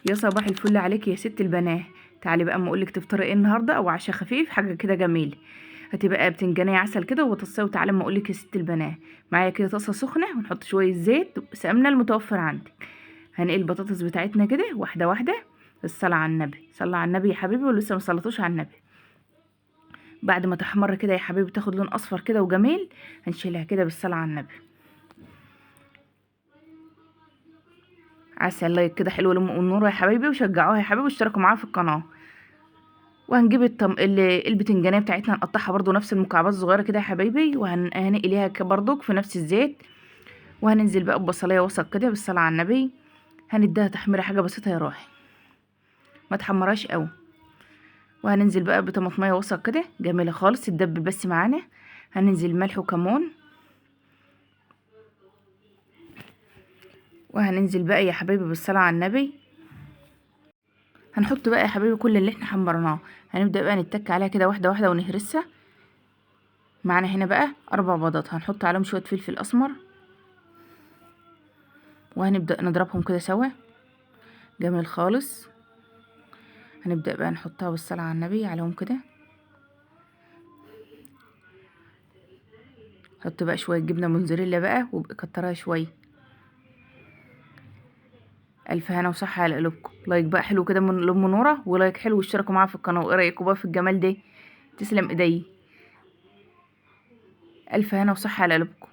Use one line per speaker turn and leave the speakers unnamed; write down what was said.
يا صباح الفل عليك يا ست البنات. تعالي بقى اما اقولك تفطري ايه النهارده او عشاء خفيف، حاجة كده جميلة. هتبقى بتنجانيه عسل كده وبطاطسيه. وتعالي اما اقولك يا ست البنات، معايا كده طاسه سخنة ونحط شوية زيت سمنه المتوفر عندك. هنقل البطاطس بتاعتنا كده واحدة واحدة. الصلاة على النبي، صلى على النبي يا حبيبي، ولسه ما صليتوش على النبي. بعد ما تحمر كده يا حبيبي تاخد لون اصفر كده وجميل، هنشيلها كده بالصلاة على النبي. عسل like كده حلو لام النور يا حبايبي، وشجعوها يا حبايبي واشتركوا معاها في القناة. وهنجيب البتنجانيه بتاعتنا نقطعها برضو نفس المكعبات الصغيرة كده يا حبايبي، وهنقليها برضو في نفس الزيت. وهننزل بقى ببصلايه وسط كده بالصلاة على النبي. هنديها تحميره حاجة بسيطة يا روحي، ما تحمرهاش قوي. وهننزل بقى بطماطميه وسط كده جميلة خالص تدبل بس معانا. هننزل ملح وكمون. وهننزل بقى يا حبايبي بالصلاة على النبي. هنحط بقى يا حبايبي كل اللي احنا حمرناه. هنبدأ بقى نتك عليها كده واحدة واحدة ونهرسها. معانا هنا بقى 4 بيضات، هنحط عليهم شوية فلفل أسمر، وهنبدأ نضربهم كده سوا جميل خالص. هنبدأ بقى نحطها بالصلاة على النبي عليهم كده. حط بقى شوية جبنة موتزاريلا بقى وكترها شوية. ألف هنا وصحة على قلوبكم. like بقى حلو كده من لأم نورة، و like حلو واشتركوا معاها في القناة. وإيه رأيكم بقى في الجمال ده؟ تسلم إيدي. ألف هنا وصحة على قلوبكم.